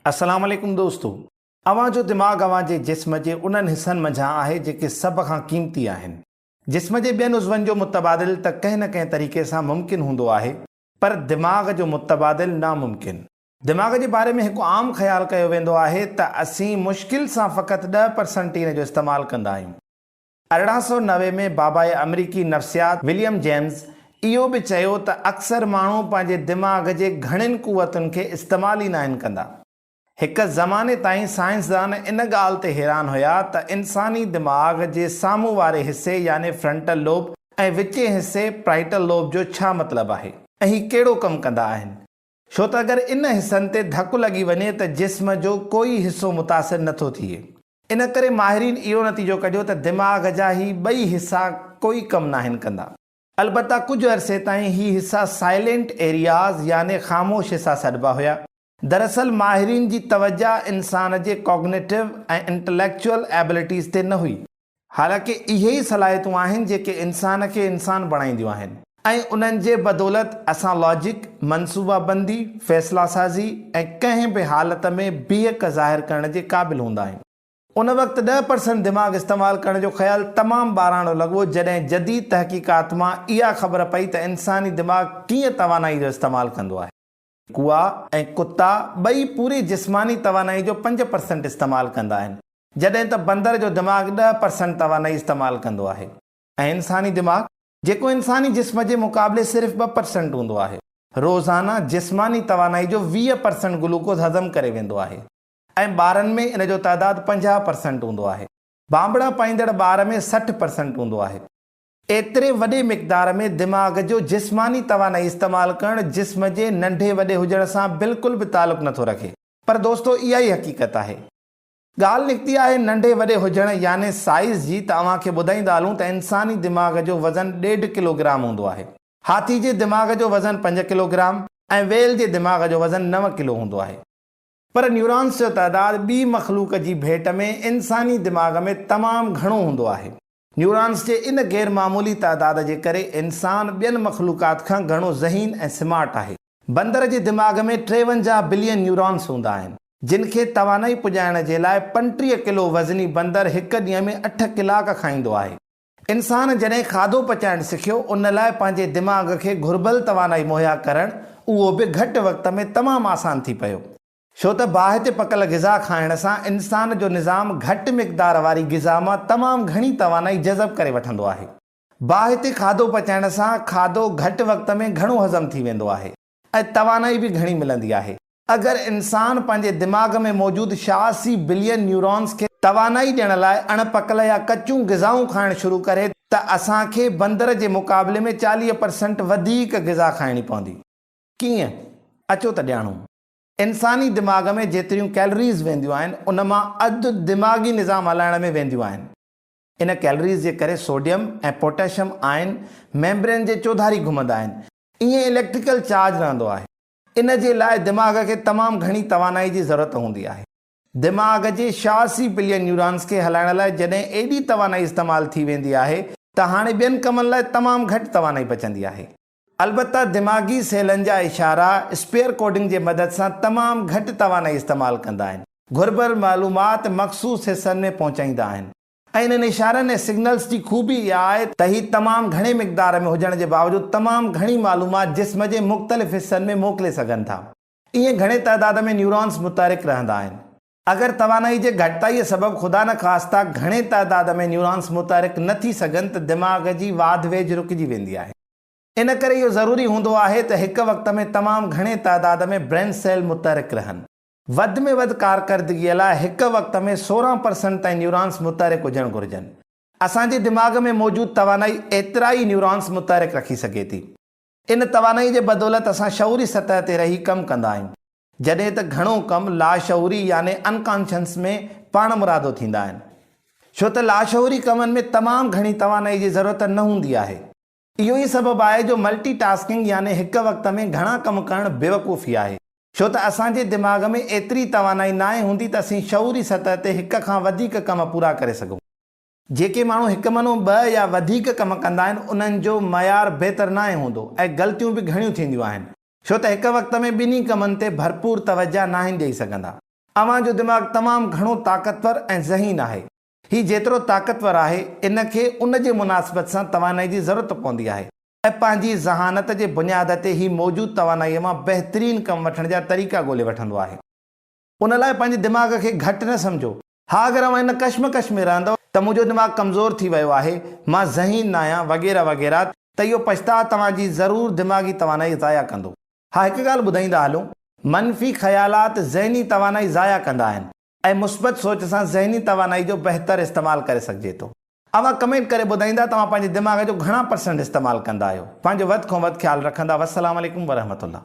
السلام عليڪم دوستو! اوهان جو دماغ اوهان جي جسم جي انهن حصن منجهان آهي جيڪي سڀ کان قيمتي آهن. جسم جي ٻين عضون جو متبادل ته ڪنهن نه ڪنهن طريقي سان ممڪن هوندو آهي پر دماغ جو متبادل ناممڪن. دماغ جي باري ۾ هڪ عام خيال ڪيو ويندو آهي ته اسين مشڪل سان فقط 10% ئي ان جو استعمال ڪندا آهيون. 1890 ۾ باباء آمريڪي نفسيات وليم جيمز اهو به چيو ته اڪثر ماڻهو پنهنجي دماغ جي گهڻين قوتن کي استعمال ئي ناهن ڪندا. هڪ زماني تائين سائنسدان ان ڳالهه تي حيران هيا ته انساني دماغ جي سامهون واري حصي يعني فرنٽل لوب ۽ وچين حصي پرائيٽل لوب جو ڇا مطلب آهي ۽ هي ڪهڙو ڪم ڪندا آهن؟ ڇو ته اگر ان حصن تي ڌڪ لڳي وڃي ته جسم جو ڪوئي حصو متاثر نٿو ٿئي. ان ڪري ماهرين اهو نتيجو ڪڍيو ته دماغ جا هي ٻئي حصا ڪوئي ڪم ناهن ڪندا. البته ڪجهه عرصي تائين هي حصا سائلينٽ ايرياز يعني خاموش حصا سڏبا هيا. دراصل ماهرين جي توجه انسان جي ڪاگنيٽو ۽ انٽليڪچوئل ايبلٽيز تي نه هئي. حالانڪه اهي ئي صلاحيتون آهن جيڪي انسان کي انسان بڻائينديون آهن ۽ انهن جي بدولت اسان لاجڪ، منصوبه بندي، فيصلا سازي ۽ ڪنهن به حالت ۾ بيهڪ ظاهر ڪرڻ جي قابل هوندا آهيون. ان وقت 10% دماغ استعمال ڪرڻ جو خيال تمام ٻاراڻو لڳو جڏهن جديد تحقيقات مان اها خبر پئي ته انساني دماغ ڪيئن توانائي جو استعمال ڪندو آهي. ڪوئا ۽ ڪتا ٻئي پوري جسماني توانائي جو 5% استعمال ڪندا آهن جڏهن ته بندر جو دماغ 10% توانائي استعمال ڪندو آهي ۽ انساني دماغ جيڪو انساني جسم جي مقابلي صرف 2% هوندو آهي. روزانه جسماني توانائي جو 20% گلوڪوز هضم ڪري ويندو آهي ۽ ٻارن ۾ ان جو تعداد 50% هوندو آهي. بانبڙا پائيندڙ ٻار ۾ 60% هوندو آهي. ايتري وڏي مقدار ۾ دماغ جو جسماني توانائي استعمال ڪرڻ جسم جي ننڍي وڏي هجڻ سان بلڪل به تعلق نٿو رکي. پر دوستو اها ئي حقيقت آهي. ڳالهه نڪتي آهي ننڍي وڏي هجڻ يعني سائيز جي ته اوهان کي ٻڌائيندا هلون ته انساني دماغ جو وزن ڏيڍ ڪلو گرام هوندو آهي. هاٿي جي دماغ جو وزن 5 ڪلو گرام ۽ ويل جي دماغ جو وزن 9 ڪلو هوندو آهي. پر نيورانس جو تعداد ٻي مخلوق جي ڀيٽ ۾ انساني دماغ ۾ تمام گهڻو هوندو آهي. نيورانس جي ان غير معمولي تعداد جي ڪري انسان ٻين مخلوقات کان گهڻو ذهين ۽ سمارٽ آهي. بندر جي دماغ ۾ 53 بلين نيورانس هوندا آهن. جن کي توانائي پڄائڻ جي لاء 35 ڪلو وزني بندر هڪ ڏينهن ۾ اٺ ڪلاڪ کائيندو آهي. انسان جڏهن کاڌو پچائڻ سکيو، ان لاء پنهنجي دماغ کي گهربل توانائي مهيا ڪرڻ، اهو به گهٽ وقت ۾ تمام آسان ٿي پيو. ڇو ته باهه تي پڪل غذا کائڻ سان انسان جو نظام گهٽ مقدار واري غذا مان تمام گهڻي توانائي جذب ڪري وٺندو آهي. باهه تي کاڌو پچائڻ سان کاڌو گهٽ وقت ۾ گهڻو هضم ٿي ويندو آهي ۽ توانائي به گهڻي ملندي آهي. اگر انسان پنهنجي دماغ ۾ موجود 86 بلين نيورانز کي توانائي ڏيڻ لاء اڻ پڪل يا ڪچون غذائون کائڻ شروع ڪري ته اسان کي بندر جي مقابلي ۾ 40 پرسنٽ وڌيڪ غذا کائڻي پوندي. ڪيئن؟ اچو ته ڄاڻون. انساني دماغ ۾ جيتريون ڪيلريز وينديون آهن ان مان اڌ دماغي نظام هلائڻ ۾ وينديون آهن. ان ڪيلريز جي ڪري سوڊيم ۽ پوٽاشم آئن ميمبرين جي چوڌاري گهمندا آهن. ائين اليڪٽريڪل چارج رهندو آهي. ان جي لاء دماغ کي تمام گهڻي توانائي جي ضرورت هوندي آهي. دماغ جي 86 بلين نيورانز کي هلائڻ لاء جڏهن ايڏي توانائي استعمال ٿي ويندي آهي ته هاڻي ٻين ڪمن لاء تمام گهٽ توانائي بچندي آهي. البته دماغي سيلن جا اشارا اسپيئر ڪوڊنگ جي مدد سان تمام گهٽ توانائي استعمال ڪندا آهن، گهربل معلومات مخصوص حصن ۾ پهچائيندا آهن. ۽ انهن اشارن ۽ سگنلز جي خوبي اها آهي ته هي تمام گهڻي مقدار ۾ هجڻ جي باوجود تمام گهڻي معلومات جسم جي مختلف حصن ۾ موڪلي سگهن ٿا. ائين گهڻي تعداد ۾ نيورانز متحرڪ رهندا آهن. اگر توانائي جي گهٽتائيء سبب خدا نخواسته گهڻي تعداد ۾ نيورانز متحرڪ نه ٿي سگهن ته دماغ جي واڌ ويجهه رڪجي ويندي آهي. ان ڪري اهو ضروري هوندو آهي ته هڪ وقت ۾ تمام گهڻي تعداد ۾ برين سيل متحرڪ رهن. وڌ ۾ وڌ ڪارڪردگيء لاء هڪ وقت ۾ 16 پرسنٽ تائين نيورانس متحرڪ هجڻ گهرجن. اسان جي دماغ ۾ موجود توانائي ايترا ئي نيورانس متحرڪ رکي سگهي ٿي. ان توانائي جي بدولت اسان شعوري سطح تي رهي ڪم ڪندا آهيون. جڏهن ته گهڻو ڪم لاشعوري يعني Unconscious ۾ پاڻمرادو ٿيندا آهن. ڇو ته لاشعوري ڪمن ۾ تمام گهڻي توانائي جي ضرورت نه هوندي آهي. اهو ئي سبب آهي جو ملٽي ٽاسڪنگ يعني هڪ وقت ۾ گهڻا ڪم ڪرڻ بيوقوفي آهي. ڇو ته اسان جي دماغ ۾ ايتري توانائي ناهي هوندي ته اسين شعوري سطح تي هڪ کان وڌيڪ ڪم پورا ڪري سگهون. جيڪي ماڻهو هڪ منو ٻه يا وڌيڪ ڪم ڪندا آهن انهن جو معيار بهتر ناهي هوندو ۽ غلطيون به گهڻيون ٿينديون آهن ڇو ته هڪ وقت ۾ ٻنهي ڪمن تي ڀرپور توجهه ناهن ڏئي سگهندا. اوهان جو دماغ تمام گهڻو طاقتور ۽ ذهين آهي. هي جيترو طاقتور آهي، ان کي ان جي مناسبت سان توانائي جي ضرورت پوندي آهي ۽ پنهنجي ذهانت جي بنياد تي هي موجود توانائيء مان بهترين ڪم وٺڻ جا طريقا ڳولي وٺندو آهي. ان لاء پنهنجي دماغ کي گهٽ نه سمجهو. ها اگر اوهان ان ڪشمڪش ۾ رهندؤ ته منهنجو دماغ ڪمزور ٿي ويو آهي، مان ذهين ناهيان وغيره وغيره ته اهو پڇتاء توهان جي ضرور دماغي توانائي ضايع ڪندو. ها هڪ ڳالهه ٻڌائيندا هلون، منفي خيالات ذهني توانائي ضايع ڪندا آهن ۽ مثبت سوچ سان ذهني توانائي جو بهتر استعمال ڪري سگهجي ٿو. اوهان ڪمينٽ ڪري ٻڌائيندا توهان پنهنجي دماغ جو گهڻا پرسنٽ استعمال ڪندا آهيو. پنهنجو وڌ کان وڌ خيال رکندا والسلام عليڪم ورحمة الله.